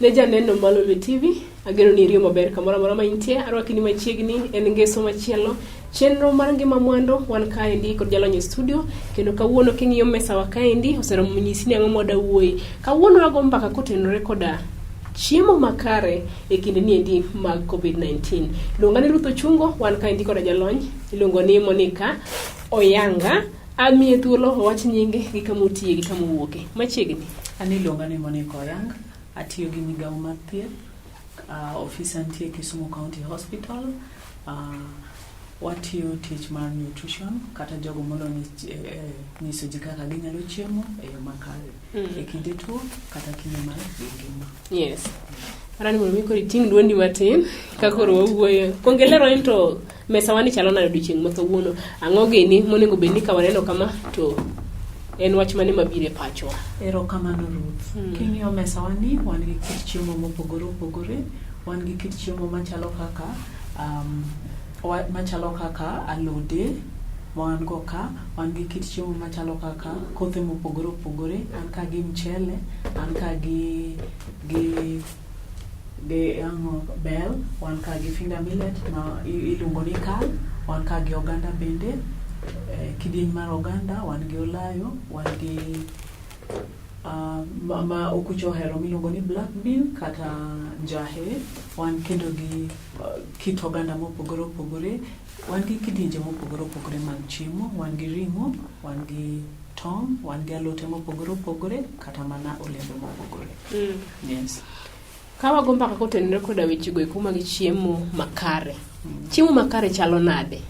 Ne janeno mar Lolwe TV, ageno ni iriyo maber kamoro amora ma intie. Arwaki ni machiegni en ngeso machielo. Chenro mar ngima mwandu wan kaendi kod jalony e studio kendo kawuono king'iyo mesa wa kaendi oseromo nyisi ni ang'o mwada wuoye. Kawuono wago mbaka kotenore koda chiemo makare e kinde ni endi mag COVID-19. Luonga ni Ruth Ochungo, wan kaendi koda jalony iluongo ni Monica Oyanga. Amiye thuolo owach nyinge gi kama otiye gi kama owuoke. Machiegni. An iluonga ni Monica Oyanga, atiyo gi migawo mar thieth, ofisa nitie Kisumu County Hospital. Watiyo tich mar nutrition kata jogo molony e nyiso ji kaka ginyalo chiemo e yo makare e kinde tuo kata kinde mar ngima. Yes. Para ni mondo mi koro iting' duondi matin ka koro wawuoyo. Kuong ilero ni to mesa wani chalo nade odiochieng' ma kawuono. Ang'o gini monego bed ni ka waneno kama to en wach mane mabiro e pachwa? Erokamano Ruth. King'iyo mesa wani, wan gi kit chiemo mopogore opogore. Wan gi kit chiemo machalo kaka machalo kaka alode ma wan go ka, wan gi kit chiemo machalo kaka kothe mopogore opogore, an ka gi mchele, an ka gi ang'o bel, wan ka gi finger millet ma iluongo ni kal, wan ka gi oganda bende, kidieny mar oganda, wan gi olayo, wan gi ma okuche ohero miluongo ni black bean kata njahe, wan kendo gi kit oganda mopogore opogore, wan gi kidienje mopogore opogore mag chiemo, wan gi ring'o, wan gi tong', wan gi alote mopogore opogore, kata mana olembe mopogore. Yes. Ka wago mbaka kotenore koda wechego eko mag chiemo makare. Chiemo makare chalo nade?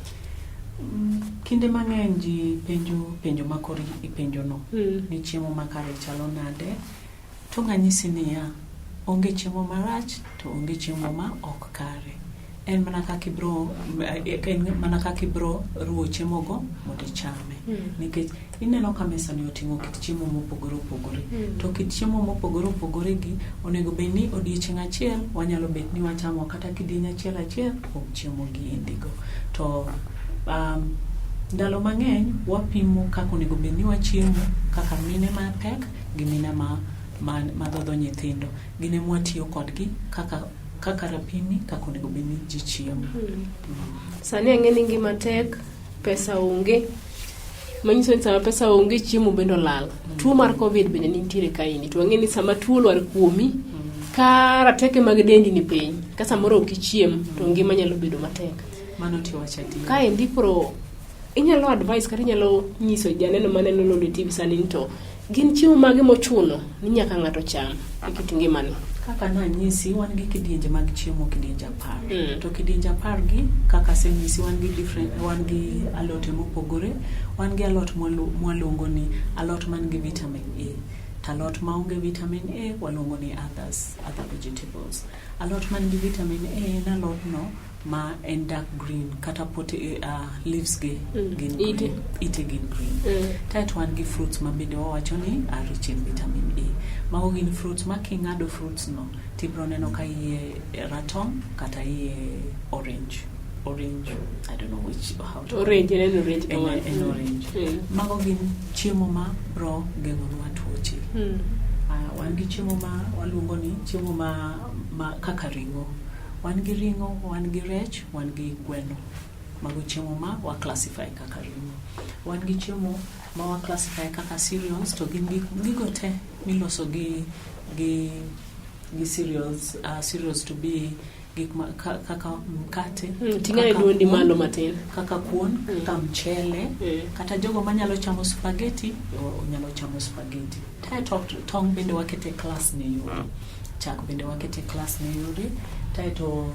Kinde mang'eny ji penjo penjo ma koro ipenjo no ni chiemo makare chalo nade, to ng'anyisi niya, onge chiemo marach to onge chiemo ma ok kare. En mana kaka ibro en mana kaka ibro ruwo chiemo go mondo ichame. Nikech ineno ka mesa ni oting'o kit chiemo mopogore opogore. To kit chiemo mopogore opogore gi onego bed ni odiochieng' achiel wanyalo bet ni wachamo kata kidieny achiel achiel kuom chiemo gi endi go. To ndalo mang'eny wapimo kaka onego bed ni wachiemo kaka mine mapek gi mine ma dhodho nyithindo. Gin ema watiyo kodgi kaka rapimi kaka onego bed ni ji chiemo. Sani ang'e ni ngima tek, pesa onge. Manyiso ni sama pesa onge chiemo bende olal. Tuo mar COVID bende nitiere kaendi. To wang'e ni sama tuo olwar kuomi, ka rateke mag dendi ni piny, ka samoro ok ichiem, to ngima nyalo bedo matek. Mano tiwacho adier. Kaendi koro inyalo advice kata inyalo nyiso janeno maneno Lolwe TV sani ni to gin chiemo mage mochuno ni nyaka ng'ato cham e kit ngimane? Kaka nanyisi, wan gi kidienje mag chiemo kidienje 10. To kidienje 10 gi, kaka asenyisi, wan gi different, wan gi alote mopogore. Wan gi alot mwaluongo ni alot man gi vitamin A. To alot maonge vitamin A waluongo ni others, other vegetables. Alot man gi vitamin A en alot no ma en dark green kata pote leaves gi gin Ite. green, ite gin green. Kaeto wan gi fruits ma bende wawacho ni are rich in vitamin A. Mago gin fruits ma king'ado fruits no tibro neno ka iye ratong' kata iye orange. Orange, I don't know which how to Orange, en orange en, kamano. en orange. Mago gin chiemo ma bro geng'onwa tuoche. Wan gi chiemo ma waluongo ni chiemo ma kaka ring'o. Wan gi ring'o, wan gi rech, wan gi gweno. Mago chiemo ma wa classify kaka ring'o. Wan gi chiemo ma wa classify kaka cereals to gin gigo te miloso gi cereals, cereals to be gik ma, kaka mkate, Ting'ane kaka duondi kuon, malo matin. kaka kuon, kaka mchele, kata jogo manyalo chamo spaghetti, onyalo chamo spaghetti. Kaeto tong' bende wakete class ne yore. Chak bende wakete class ne yore. Kaeto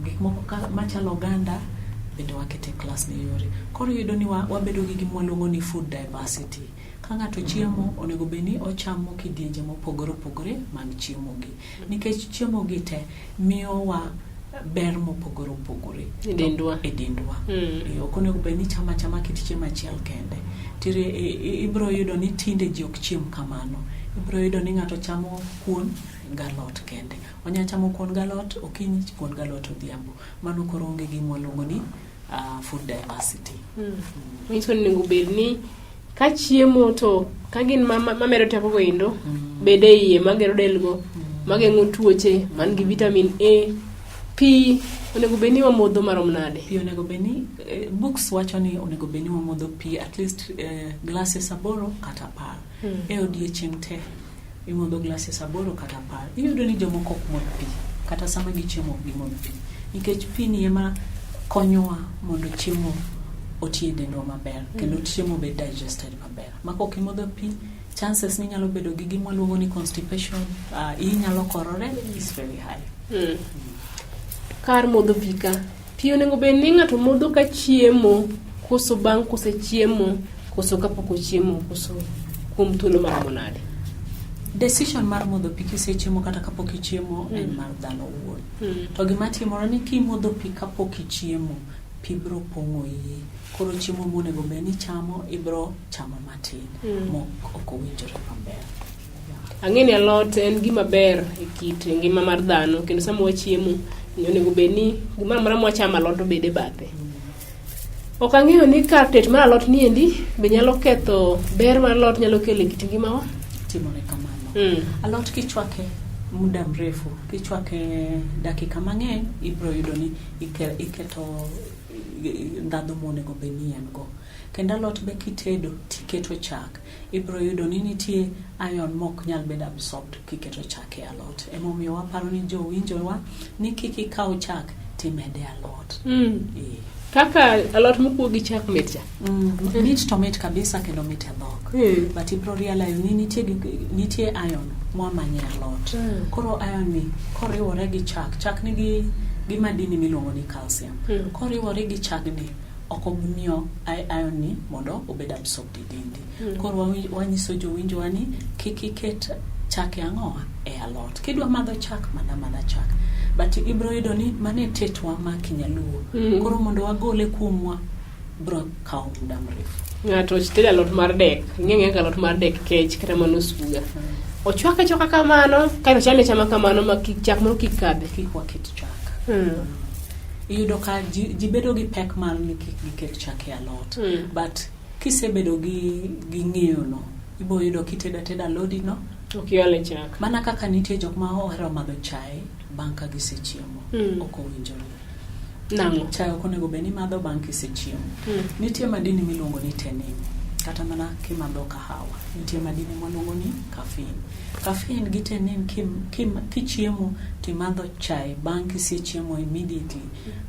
gik moko machalo oganda bende wakete class ne yore. Koro iyudo ni wabedo gi gima waluongo ni food diversity. Ka ng'ato chiemo, onego bed ni ochamo kidienje mopogore opogore mag chiemo gi. Nikech chiemo gi te miyowa ber mopogore opogore E dendwa. E dendwa. Ok onego bed ni ichamo achama kit chiemo achiel kende. Tire, ibro yudo ni tinde ji ok chiem kamano. Ibro yudo ni ng'ato chamo kuon galot kende. Onya chamo kuon galot okinyi, kuon galot odhiambo. Mano koro onge gima waluongo ni food diversity. Manyiso ni onego bed ni Ka chiemo to ka gin mamedo teko go endo, bede iye magero del go, mageng'o tuoche, man gi vitamin A. Pi onego bed ni wamodho marom nade? Pi onego bed ni books wacho ni onego bed ni wamodho pi at least glasses 8 kata 10 e odiechieng' te. Imodho glasses 8 kata 10. Iyudo ni jomoko ok modh pi kata sama gichiemo ok gimodh pi nikech pi ni ema konyowa mondo chiemo oti e dendwa maber kendo chiemo obed digested maber. Ma kok imodho pi, chances ni inyalo bedo gi gima waluongo ni constipation, iyi nyalo korore is very high. Kar modho pi ka, pi onego bed ni ng'ato modho ka chiemo koso bang' kosechiemo koso kapok ochiemo koso kuom thuolo maromo nade? Decision mar modho pi kisechiemo kata kapok ichiemo en mar dhano owuon. To gima timore ni kimodho pi kapok ichiemo, pi biro pong'o iyi. Koro chiemo monego bed ni ichamo ibiro chamo matin mok ok owinjore maber. Ang'e ni alot en gima ber e kit ngima mar dhano kendo sama wachiemo onego bed ni gimoro amora mwachamo alot obed e bathe. Ok ang'eyo ni kar tet mar alot ni endi be nyalo ketho ber mar alot nyalo kelo e kit ngimawa. Timore kamano. Alot kichwake muda mrefu, kichwake dakika mang'eny, ibiro yudo ni iketo ndhadhu monego bed ni en go. Kendo alot be kitedo tiketo chak, ibiro yudo ni nitie iron mok nyal bedo absorbed kiketo chak e alot. Emomiyo waparo ni jowinjowa ni kik ikaw chak timede alot. Kaka alot mokuo gi chak mit cha. Mit to mit kabisa kendo mit e dhok. But ibiro realize ni nitie iron mwamanyo e alot. Koro iron ni koriwore gi chak, chak nigi gi madini miluongo ni calcium. Koriwore gi chagni, ok obi miyo iron ni mondo obed absorbed e dendi. Koro wanyiso jowinjowa ni kik iket chak e ang'owa e alot. Kidwa madho chak, madh amadha chak. But ibiro yudo ni mano e tetwa ma kinyaluo. Koro mondo wagole kuomwa biro kawo muda mrefu. Ng'ato tedo alot mar dek, ing'e ng'e alot mar dek kech kata mano osuga. Ochwake achwaka kamano, kaeto chame achama kamano ma kik chak moro kik kadhe. Kik waket chak. Iyudo ka ji bedo gi pek mar ni kik giket chak e alot. But kisebedo gi ng'eyo no, ibo yudo kitedo ateda alodi no. Ok iole chak. Mana kaka nitie jok ma ohero madho chae bang' ka gisechiemo. Ok owinjore. Nang'o? Chae ok onego bed ni madho bang' kisechiemo. Nitie madini miluongo ni tannin. Kata mana kimadho kahawa. Nitie madini miluongo ni caffeine. Caffeine gi tannin kichiemo timadho chae bang' kisechiemo immediately,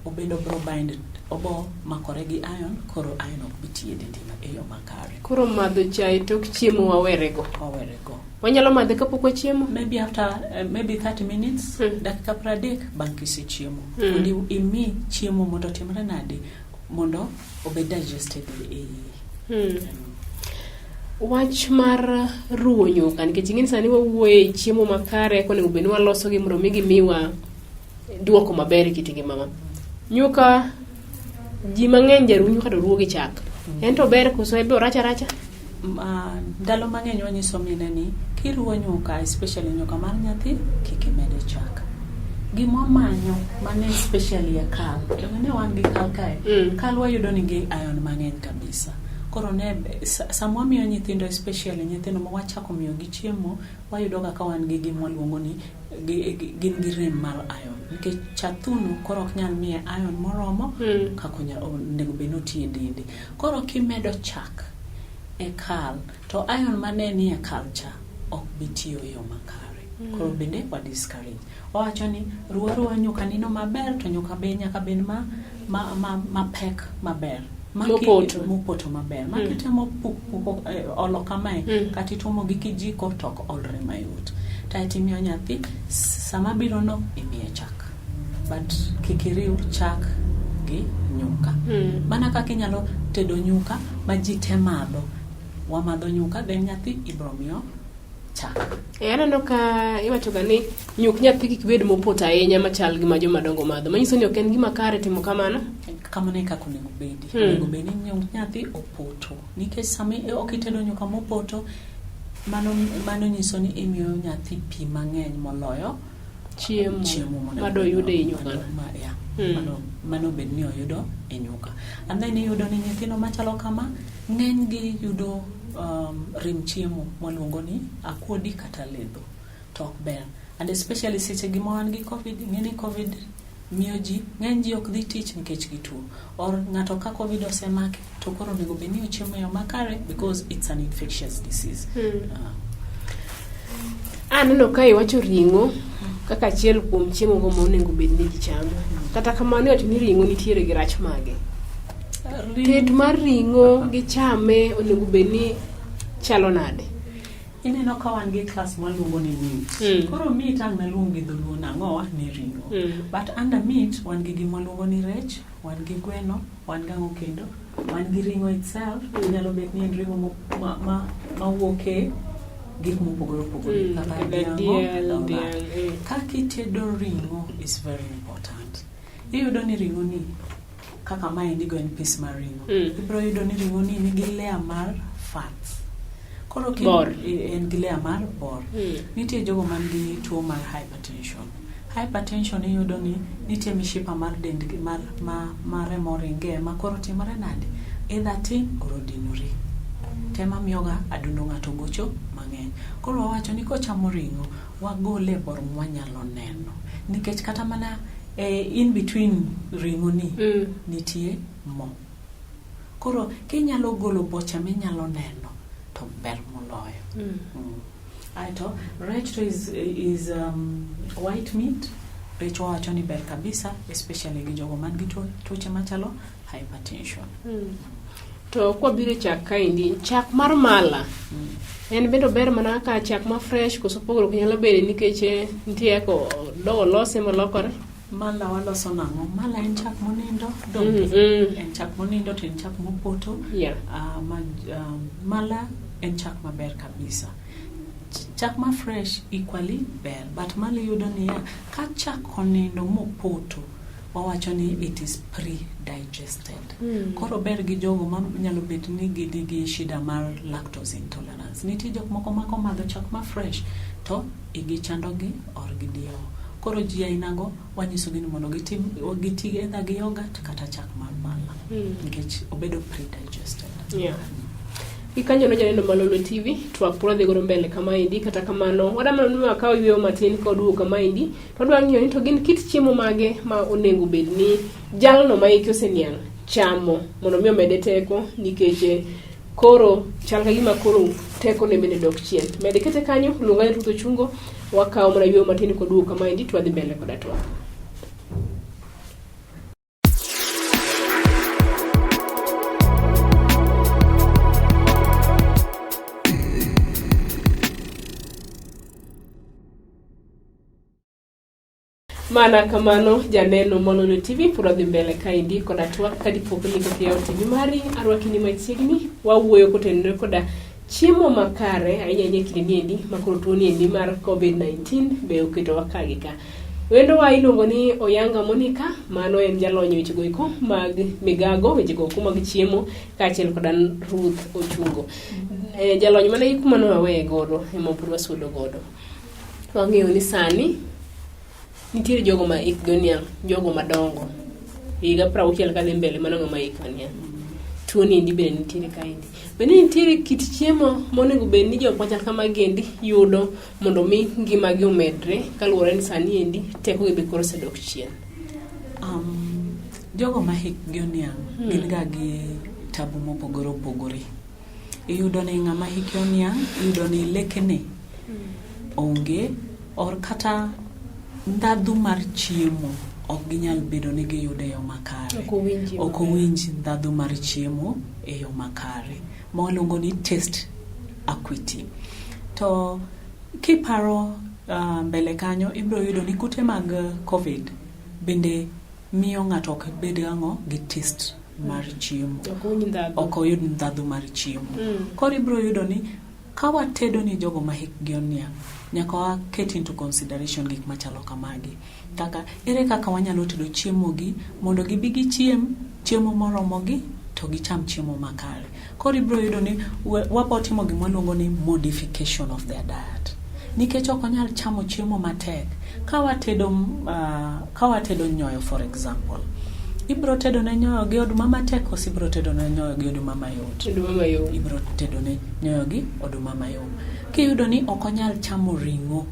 obedo bro bind, obo makore gi iron, koro iron ok bi tiyo e dendi e yo makare. Koro madho chae tok chiemo wawerego. Wawerego. Wanyalo madhe kapok wachiemo? Maybe after maybe 30 minutes, dakika 30 bang' kisechiemo. Mondo imi chiemo mondo otimre nade? Mondo obed digested e iyi. Wach mar ruwo nyuka, nikech ing'e ni sani wawuoyo e chiemo makare konego bed ni waloso gi mondo mi gimiwa duoko maber e kit ngimawa. Nyuka, ji mang'eny jaruw nyuka to ruwo gi chak. En to ber koso en be orach aracha? Ndalo mang'eny wanyiso mine ni kiruwo nyuka, especially nyuka mar nyathi, kik imede chak. Gima wamanyo mane especially e kal, to ne wan gi kal kae. Kal wayudo ni gi iron mang'eny kabisa. Koro ne sama wamiyo nyithindo, especially nyithindo ma wachako miyo gi chiemo, wayudo ga ka wan gi gima waluongo ni gin gi rem mar iron. Nikech chathuno koro ok nyal miye iron moromo kaka onego bed ni otiyo e dende. Koro kimedo chak e kal, to iron mane ni e kal cha ok bi tiyo e yo makare. Koro bende wa discourage. Wawacho ni ruw aruwa nyuka nino maber, to nyuka be nyaka bed mapek maber. Mopoto. Mopoto maber. Ma kitemo puko olo kamae, kata ituomo gi kijiko to ok olre mayot. Kaeto imiyo nyathi, sama biro no imiye chak. But kik iriw chak gi nyuka. Mana kaka inyalo tedo nyuka ma ji te madho. Wamadho nyuka, then nyathi ibiro miyo chak. Aneno ka iwacho ga ni nyuk nyathi kik bed mopoto ahinya machal gi ma joma dongo madho. Manyiso ni ok en gima kare timo kamano. Kamano e kaka onego bedi. Onego bed ni nyuk nyathi opoto. Nikech sama ok itedo nyuka mopoto, mano nyiso ni imiyo nyathi pi mang'eny moloyo chiemo chiemo monego mado bed yudo e ni nyuka. Mano bed ni oyudo e nyuka. And then iyudo ni nyithindo machalo kama ng'eny gi yudo rem chiemo mwaluongo ni akuodi kata ledho to ok ber. And especially seche gi ma wan gi COVID, ing'e ni COVID miyo ji ng'eny ji ok dhi tich nikech gituo. Or ng'ato ka COVID osemake to koro onego bed ni ochiemo e yo makare because it's an infectious disease. Aneno ka iwacho ring'o kaka achiel kuom chiemo go monego bed ni ji chamo. Kata kamano iwacho ni ring'o nitiere gi rach mage. Tet mar ring'o gi chame onego bed ni chalo nade? Ineno ka wan gi class mwaluongo ni meat. Koro meat ang' naluong gi dholuo nang'owa ni ring'o. But under meat wan gi gima waluongo ni rech, wan gi gweno, wan gang'o kendo, wan gi ring'o itself, nyalo bet ni en ring'o mawuok e gik mopogore opogore kaka Kaka dhiang'o, diel, and all that. dhiang', Kaka itedo ring'o is very important. Iyudo ni ring'o ni kaka maendi go en piece mar ring'o. Ibiro yudo ni ring'o ni nigi layer mar fats. Koro Bor. En gi layer mar bor. Nitie jogo man gi tuo mar hypertension. Hypertension iyudo ni nitie mishipa mar dendgi mar ma remo ringe ma koro timore nade? Either tin or odinore. Tema miyoga adundo ng'ato gocho mang'eny. Koro wawacho ni kochamo ring'o, wagole bor mwanyalo neno. Nikech kata mana in between ring'o ni nitie mo. Koro kinyalo golo bocha minyalo neno to ber moloyo. Aeto rech to is white meat. Rech wawacho ni ber kabisa especially gi jogo man gi tuoche machalo hypertension. To kwabiro e chak kaendi, chak mar mala en bende ober mana kaka chak ma fresh koso pogruok nyalo bede nikech nitie kaka dogo lose molokore? Mala waloso nang'o? Mala en chak monindo, donge? En chak monindo to en chak mopoto. Mala en chak maber kabisa. Chak ma fresh equally ber, but mala iyudo niya, ka chak onindo mopoto, wawacho ni it is pre-digested. Koro ber gi jogo ma nyalo bet ni gin gi shida mar lactose intolerance. Nitie jok moko ma komadho chak ma fresh to igi chandogi or gidiewo. Koro ji ainago wanyisogi ni mondo giti either gi yogurt kata chak mar mala. Nikech obedo pre-digested. Gikanyono janeno Malolo TV, twak pod wadhi godo mbele kamaendi, kata kamano wadwa ni wakaw yueyo matin ka waduogo kamaendi, to wadwa ng'iyo ni to gin kit chiemo mage ma onego bed ni jalno ma hike oseniang' chamo mondo mi omede teko nikech koro chal ka gima koro teko ne bende dok chien. Med kete kanyo, luonga ni Ruth Ochungo, wakawo mana yueyo matin koduogo kamaendi to wadhi mbele koda twak. Mana kamano janeno Mololo TV pod wadhi mbele kaendi koda twak ka dipo ni pok iyawo TV mari arwaki ni machiegni wawuoyo kotenore koda chiemo makare ahinya ahinya e kinde niendi ma koro tuo niendi mar COVID-19 be oketowa ka gi ka. Wendowa iluongo ni Oyanga Monica, mano en jalony e wechego eko mag migago, wechego eko mag chiemo kaachiel koda Ruth Ochungo. Jalony mana gi kuma ne waweye godo ema pod wasudo godo. Wang'eyo ni sani nitiere jogo ma hikgi oniang', jogo madongo higa 60 kadhi mbele mano ng'ama hike oniang'. Tuo ni endi bende nitiere kaendi. Bende nitiere kit chiemo monego bed ni jok machal kamagi endi yudo mondo mi ngimagi omedre kaluwore ni sani endi tekogi be koro osedok chien. Jogo ma hikgi oniang' gin ga gi tabu mopogore opogore. Iyudo ni ng'ama hike oniang', iyudo ni lekene onge or kata ndhadhu mar chiemo ok ginyal bedo ni giyudo e yo makare. Ok owinji Ok maber. owinj ndhadhu mar chiemo e yo makare. Ma waluongo ni taste acuity. To kiparo mbele kanyo ibiro yudo ni kute mag COVID bende miyo ng'ato ok bed gang'o gi taste mar chiemo. Ok owinj ndhadhu. Ok oyud ndhadhu mar chiemo. Koro ibiro yudo ni ka watedo ni jogo ma hikgi oniang', nyaka waket into consideration gik machalo kamagi. Kaka ere kaka wanyalo tedo chiemo gi mondo gibi gichiem chiemo moromogi to gicham chiemo makare. Koro ibiro yudo ni wabo timo gima waluongo ni modification of their diet. Nikech ok onyal chamo chiemo matek. Ka watedo nyoyo for example, Ibro tedo ne nyoyo gi oduma matek koso ibro tedo ne nyoyo gi oduma mayot? Oduma mayom. Ibro tedo ne nyoyo gi oduma mayom. Kiyudo ni ok onyal chamo ring'o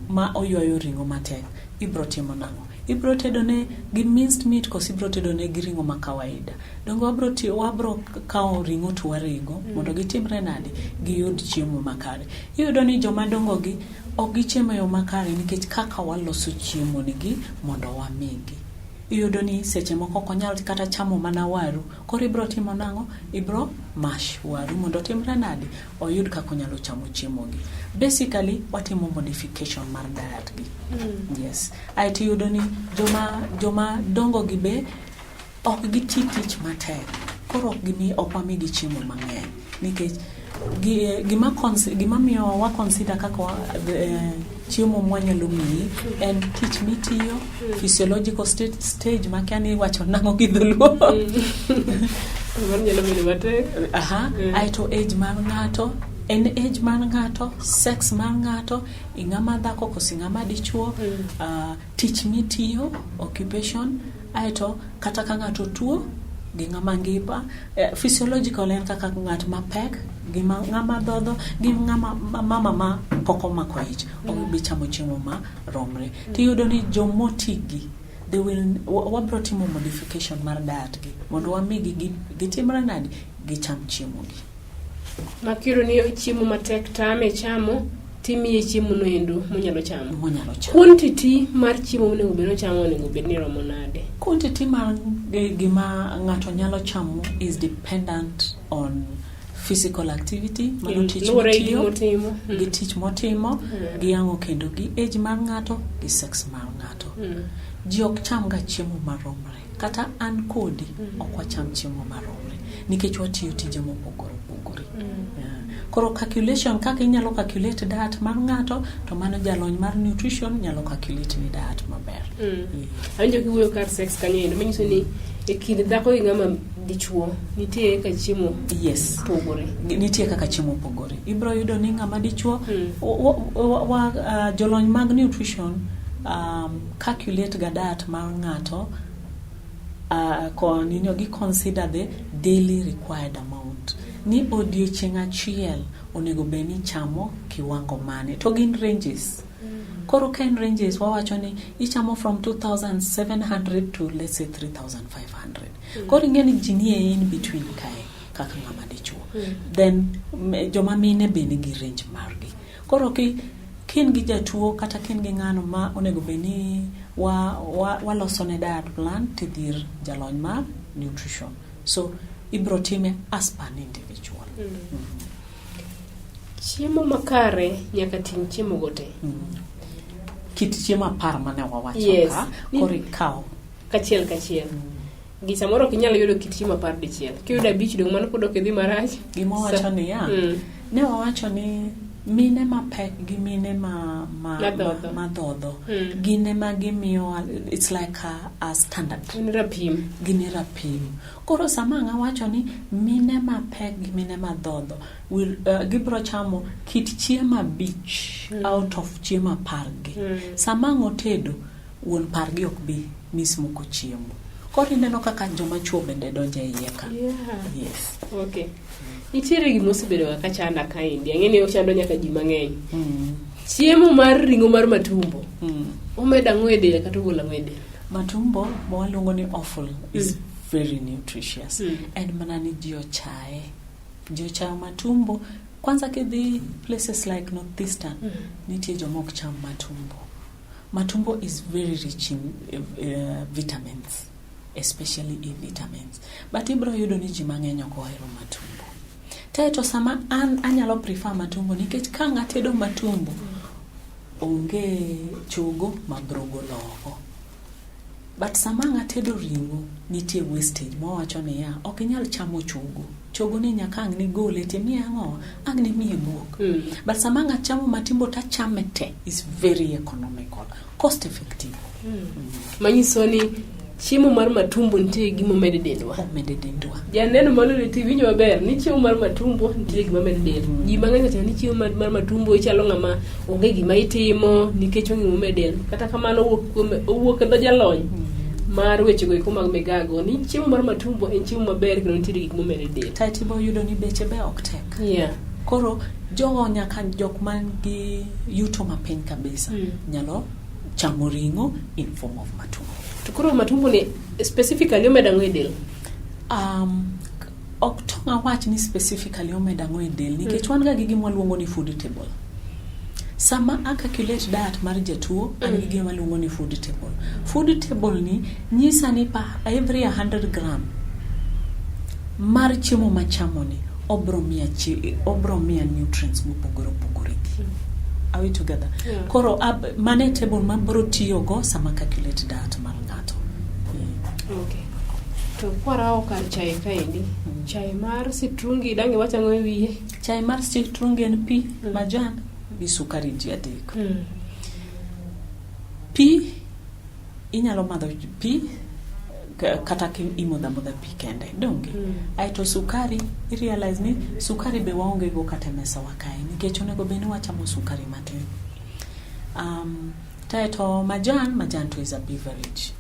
ma oywayo ring'o matek, ibro timo nang'o? Ibro tedo ne gi minced meat koso ibro tedo ne gi ring'o ma kawaida? Donge wabro kawo ring'o to warego mondo gitimre nade? Giyud chiemo makare. Iyudo ni joma dongo gi ok gichiemo e yo makare nikech kaka waloso chiemo nigi mondo wamigi. Iyudo ni seche moko ok onyal kata chamo mana waru. Koro ibro timo nang'o? Ibro mash waru mondo otimre nade? Oyud kaka onyalo chamo chiemo gi. Basically, watimo modification mar diet gi. Yes. Aeto iyudo ni joma dongo gi be ok giti tich matek. Koro ok wamigi chiemo mang'eny. Nikech gima miyo wa consider kaka chiemo mwanyalo miyi en tich mitiyo, physiological stage makia ni iwacho nang'o gi dholuo. Mano nyalo bedo matek. Aha. Aeto age mar ng'ato, en age mar ng'ato, sex mar ng'ato, ing'ama dhako koso ing'ama dichuo, tich mitiyo, occupation, aeto kata ka ng'ato tuo gi ng'ama ngima, physiological en kaka ng'at mapek, gi ng'ama dhodho, gi ng'ama mama ma pok omako ich, ok bi chamo chiemo ma romre. Tiyudo ni jomotigi, wabro timo modification mar diet gi mondo wamigi gitimre nade, gicham chiemo gi. Makiyudo ni chiemo matek tame chamo, timiye chiemo no endo monyalo chamo. Monyalo chamo. Quantity mar chiemo monego bed ni ochamo onego bed ni romo nade? Quantity mar gima ng'ato nyalo chamo is dependent on physical activity, mano tich Luwore gi mitiyo, gimotimo. gi tich motimo, gi ang'o kendo gi age mar ng'ato, gi sex mar ng'ato. Ji ok cham ga chiemo maromre. Kata an kodi ok wacham chiemo maromre nikech watiyo tije mopogore opogore. Koro calculation, kaka inyalo calculate diet mar ng'ato, to mano jalony mar nutrition nyalo calculate ni diet maber. Awinjo kiwuoyo kar sex kanyo endo, manyiso ni e kind dhako gi ng'ama dichuo nitie kaka chiemo pogore. Nitie kaka chiemo pogore. Ibro yudo ni ng'ama dichuo, jolony mag nutrition calculate ga diet mar ng'ato, ko gi consider the daily required amount. Ni odiochieng' achiel onego bed ni chamo kiwango mane, to gin ranges. Koro ka en ranges, wawacho ni ichamo from 2700 to let's say 3500. Koro ing'e ni ji nie in between kae kaka ng'ama dichuo. Then joma mine be nigi range margi. Koro kin gi jatuo kata kin gi ng'ano ma onego bed ni waloso ne diet plan, tidhi ir jalony mar nutrition. So ibro time as per individual. Chiemo makare nyaka ting' chiemo go te. Kit chiemo 10 mane wawacho ka, koro ikaw kachiel kachiel. Gi samoro ok inyal yudo kit chiemo 10 dichiel. Kiyudo 5 dong' mano pod ok idhi marach. Gima wawacho niya, ne wawacho ni mine mapek gi mine Madhodho. madhodho, gin ema gimiyo, it's like a standard. Gin rapim. Gin rapim. Koro sama ang' awacho ni mine mapek gi mine madhodho gibro chamo kit chiemo 5 out of chiemo 10 gi. Sama ang' otedo, wuon pargi ok bi miss moko chiemo. Koro ineno kaka joma chuo bende donjo e iye ka. Yes. Okay. Nitiere gima osebedo ga ka chanda kaendi. Ang'e ni ochando nyaka ji mang'eny. Chiemo mar ring'o mar matumbo. Omedo ang'o e del kata ogolo ang'o e del? Matumbo ma waluongo ni offal is very nutritious. En mana ni ji ochaye. Ji ochayo matumbo. Kwanza kidhi places like Northeastern, nitie joma ok cham matumbo. Matumbo is very rich in vitamins, especially E vitamins. But ibro yudo ni ji mang'eny ok ohero matumbo. Kaeto sama an anyalo prefer matumbo nikech ka ang' atedo matumbo, onge chogo mabro golo oko. But sama ang' atedo ring'o, nitie wastage mawacho niya, ok inyal chamo chogo. Chogo ni nyaka ang' nigole timiye ang'o? Ang' nimiye guok. But sama ang' achamo matumbo tachame te is very economical, cost effective. Manyiso ni chiemo mar matumbo nitie gima omedo e dendwa. Omedo e dendwa. Janeno mar Lolwe TV winjo maber ni chiemo mar matumbo nitie gima medo del. Ji mang'eny wacho ni chiemo mar matumbo ichalo ng'ama onge gima itimo nikech onge gima omedo del. Kata kamano owuok e dho jalony. mar wechego eko mag migago ni chiemo mar matumbo en chiemo maber kendo nitiere gik momedo e del. Kaeto ibo yudo ni beche be ok tek. Koro jogo nyaka jok man gi yuto mapiny kabisa nyalo chamo ring'o in form of matumbo. To koro matumbo ni specifically omedo ang'o e del? Ok tong' awach ni specifically omedo ang'o e del nikech wan ga gi gima waluongo ni food table. Sama a calculate diet mar jatuo, an gi gima waluongo ni food table. Food table ni nyisa ni pa every 100 gram mar chiemo machamo ni obro miya obro miya nutrients mopogore opogore gi. Are we together? Yeah. Koro mane table mabro tiyogo sama calculate diet mar ng'ato. Okay. To kwarawo kar chae kaendi, chae mar sitrungi dang' iwach ang'o e wiye? Chae mar sitrungi en pi, majan gi sukari ji adek. Pi inyalo madho pi kata imodho amodha pi kende, donge? Aeto sukari, i realize ni sukari be waonge go kata e mesa wa kae nikech onego bed ni wachamo sukari matin. Kaeto majan, majan to is a beverage.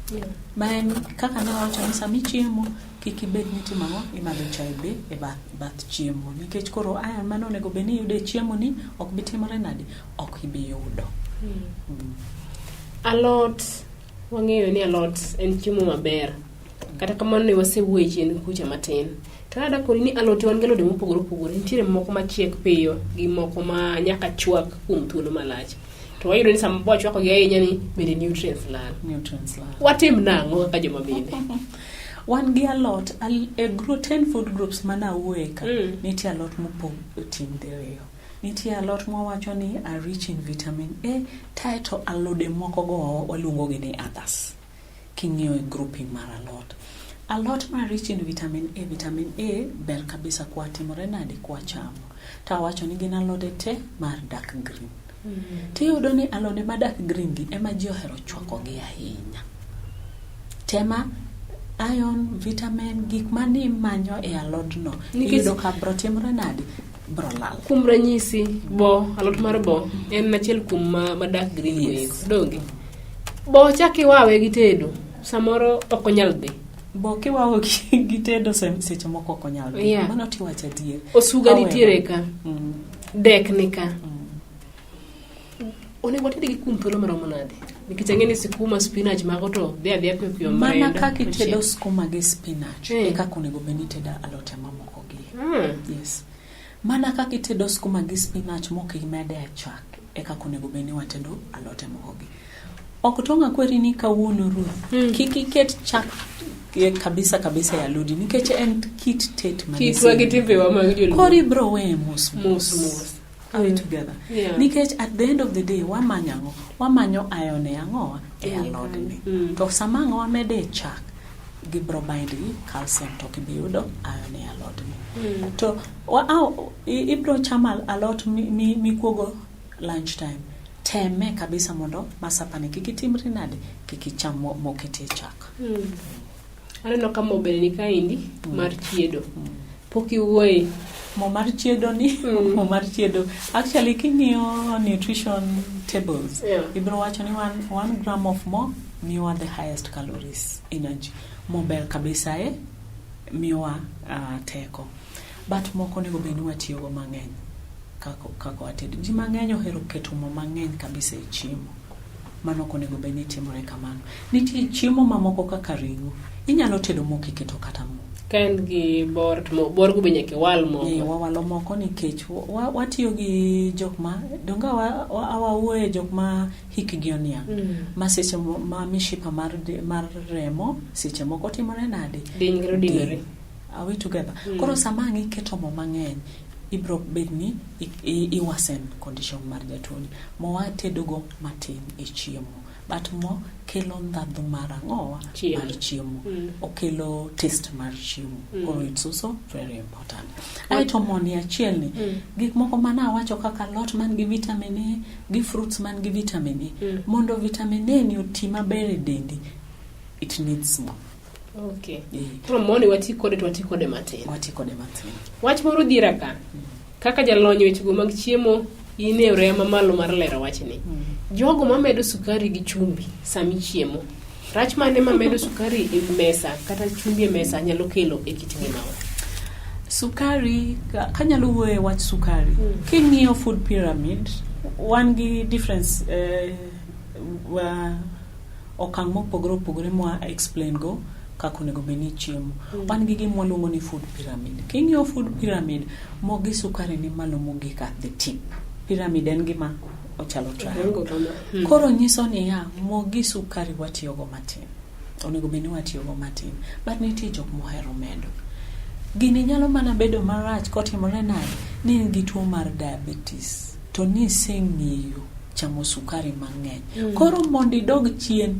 Ma en kaka ne wawacho ni sama ichiemo kik ibed ni itimo ang'o, imadho chae be e bath chiemo nikech koro iron mane onego bed ni iyudo e chiemo ni ok bi timore nade, ok ibi yudo. Alot, wang'eyo ni alot en chiemo maber. Kata kamano ne wasewuoye chien kucha matin. To ada koni ni alot wan gi alode mopogore opogore. Nitiere moko machiek piyo gi moko ma nyaka chwak kuom thuolo malach. To wayudo ni sama wachwako gi ahinya ni bende nutrients lal. Nutrients lal. Watim nang'o kaka joma mine? Wan gi alot e 10 food groups mana awuoye ka. Nitie alot mopog oting' diriyo. Nitie alot mwawacho ni are rich in vitamin A, kaeto alode moko go waluongo gi ni others. King'iyo e grouping mar alot. Alot ma rich in vitamin A, vitamin A ber kabisa kwa timore nade kwa chamo. To awacho ni gin alode te mar dark green. Tiyudo ni alode ma dark green gi ema ji ohero chwako gi ahinya. Tema iron, vitamin, gik mani manyo e alodno. Iyudo ka bro timore nade? Bro lal. Kuom ranyisi, bo, alot mar bo, en achiel kuom ma dark green go eko. Donge? Bo chak iwawe gi tedo, samoro ok onyal dhi. Bo kiwawe gi tedo seche moko ok onyal dhi. Mano tiwacho adier. Osuga nitiere ka. Dek ni ka. Onego wated gi kuom thuolo maromo nade? Nikech ang'e ni sikuma, spinach mago to dhi adhiya piyo piyo Mana kaka itedo skuma gi spinach, e kaka onego bed ni itedo alote mamoko gi. Yes. Mana kaka itedo skuma gi spinach mok imede e chak, e kaka onego bed ni watedo alote moko gi. Ok tong' akweri ni kawuono Ruth, kik iket chak kabisa kabisa e alodi nikech en kit tet ma Kitwa gi timbewa mag joluo. Koro ibro weye mos mos. Mos mos. Are we together? Nikech at the end of the day wamanyo ang'o? Wamanyo iron e ang'owa? E alodni. To sama ang' wamede e chak, gibro bind gi calcium to ok ibi yudo iron e alodni. To ibro chamo alot mikuogo lunch time. Teme kabisa mondo masapani kik itimri nade, kik icham moketie chak. Aneno ka mo bende ni kaendi mar chiedo. Pok iwuoye. Mo mar chiedo ni, mo mar chiedo. Actually king'iyo nutrition tables, ibro wacho ni 1 gram of mo miyowa the highest calories energy. Mo ber kabisa e miyowa teko. But moko onego bed ni watiyogo mang'eny kaka watedo. Ji mang'eny ohero keto mo mang'eny kabisa e chiemo. Mano ok onego bed ni timore kamano. Nitie chiemo mamoko kaka ring'o. Inyalo tedo mok iketo kata mo. Ka en gi bor to bor go be nyaka iwal moko. Wawalo moko nikech watiyo gi jok ma donge wawuoye jok ma hikgi oniang'. Ma seche ma mishipa mar remo seche moko timore nade? Diny kata odinore. Are we together? Koro sama ang' iketo mo mang'eny, ibro bet ni i worsen condition mar jatuoni. Mo watedogo matin e chiemo. But mo kelo ndhadhu mar ang'owa? Mar chiemo. Okelo taste mar chiemo. Koro it's also very important. Aeto mo ni achiel ni, gik moko mana awacho kaka alot man gi vitamin A, gi fruits man gi vitamin A. Mondo vitamin A ni oti maber e dendi, it needs more. Okay. Koro mo ni wati kode to wati kode matin. Wati kode matin. Wach moro dhiera ka. Kaka jalony wechego mag chiemo, in e oreya mamalo mar lero wachni. Jogo mamedo sukari gi chumbi sama ichiemo. Rach mane ma medo sukari e wi mesa kata chumbi e mesa nyalo kelo e kit ngimawa? Sukari, kanyalo wuoyo e wach sukari, king'iyo food pyramid, wan gi difference okang' mopogore opogore mwa explain go kaka onego bed ni ichiemo. Wan gi gima waluongo ni food pyramid. King'iyo food pyramid, mo gi sukari ni malo mogik at the tip. Pyramid en gima ochalo triangle. Koro nyiso niya, mo gi sukari watiyogo matin. Onego bed ni watiyogo matin. But nitie jok mohero medo. Gini nyalo mana bedo marach kotimore nade? Ni in gi tuo mar diabetes to niseng'iyo chamo sukari mang'eny. Koro mondo idog chien,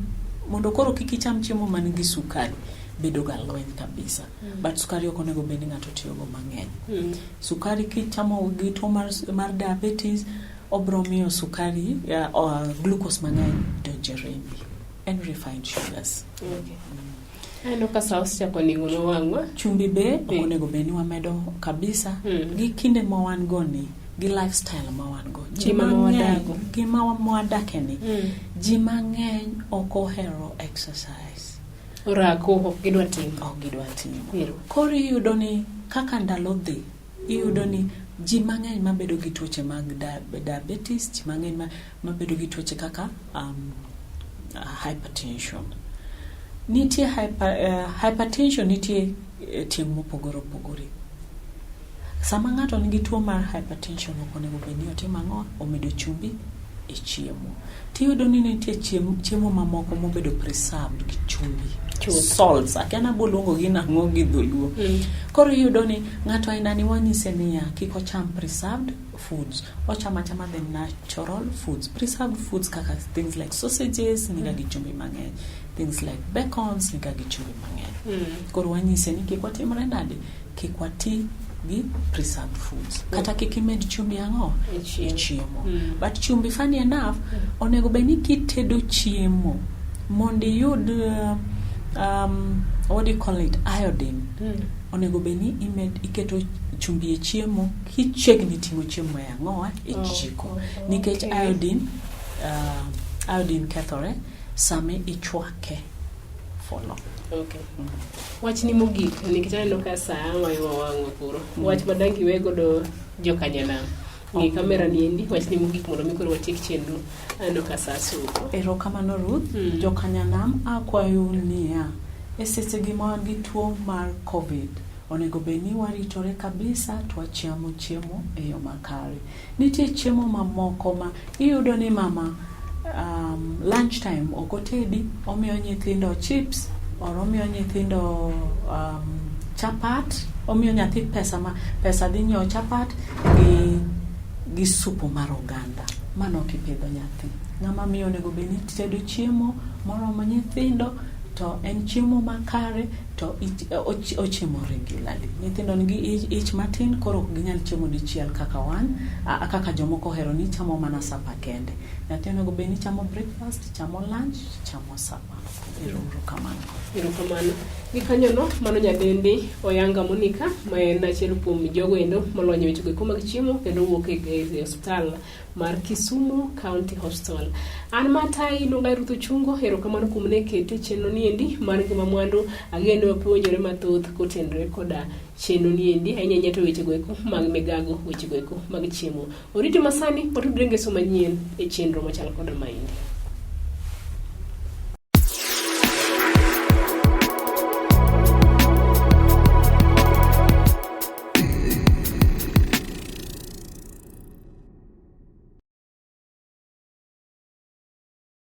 mondo koro kik icham chiemo man gi sukari, bedo ga lweny kabisa. But sukari ok onego bed ni ng'ato tiyogo mang'eny. Sukari kichamo gi tuo mar diabetes, obro miyo sukari, glucose mang'eny donjo e rembi. En refined sugars. Okay. Aneno ka sa osechako ning'o wang'wa. Chumbi be ok onego bed ni wamedo kabisa. Gi kinde ma wan go ni, gi lifestyle ma wan go. Ji Ngima ma mang'eny, wadago. ngima mwadake ni, ji mang'eny ok ohero exercise. Orako ok gidwa timo. Ok gidwa timo. Ero. Koro iyudo ni kaka ndalo dhi, iyudo ni ji mang'eny mabedo gi tuoche mag diabetes, ji mang'eny mabedo gi tuoche kaka hypertension. Nitie hypertension nitie tieng' mopogore opogore. Sama ng'ato nigi tuo mar hypertension ok onego bed ni otimo ang'o? Omedo chumbi e chiemo. Tiyudo ni nitie chiemo mamoko mobedo preserved gi chumbi. Chuth. Salts. Akia ni aboluongo gi nang'o gi dholuo. Koro iyudo ni ng'ato aina ni wanyise niya kik ocham preserved foods. Ocham achama the natural foods. Preserved foods kaka things like sausages niga gi chumbi mang'eny. Things like bacons niga gi chumbi mang'eny. Koro wanyise ni kik watimre nade? Kik wati gi preserved foods. Kata kik imed chumbi ang'o? E chiemo. E chiemo. But chumbi, funny enough, onego bed ni kitedo chiemo mondo iyud what do you call it? Iodine. Onego bed ni iketo chumbi e chiemo kichiegni ting'o chiemo e ang'o? E jiko. Nikech iodine kethore sama ichwake for long. Okay. Wachni mogik nikech aneno ka sa mayo wang'wa koro. Wach ma dang iwe godo jokanyanam. Ng'i kamera ni endi, wachni mogik mondo mi koro watiek chenro. Aneno ka sa suko. Erokamano Ruth. Jokanyanam akwayo niya, e seche gi ma wan gi tuo mar COVID, onego bed ni waritore kabisa to wachamo chiemo e yo makare. Nitie chiemo mamoko ma iyudo ni mama lunch time ok otedi, omiyo nyithindo chips or omiyo nyithindo chapat, omiyo nyathi pesa ma pesa dhi nyiewo chapat gi supu mar oganda. Mano ok ipidho nyathi. Ng'ama miyo onego bed ni tedo chiemo moromo nyithindo to en chiemo makare to ochiemo regularly. Nyithindo nigi ich matin koro ok ginyal chiemo dichiel kaka wan, kaka jomoko ohero ni chamo mana supper kende. Nyathi onego bed ni chamo breakfast, chamo lunch, chamo supper. Ero kamano. Erokamano. Gikanyono, mano nyadendi Oyanga Monica, ma en achiel kuom jogo endo molony e wechego eko mag chiemo kendo wuok e osiptal mar Kisumu County Hospital. An Matai iluonga Ruth Ochungo, erokamano kuom ne kete chenro niendi mar ngima mwandu. Ageno wapuonjore mathoth kotenore koda chenro niendi, ahinya ahinya to wechego eko mag migago, wechego eko mag chiemo. Orito masani, watudre ngeso manyien e chenro machal koda maendi.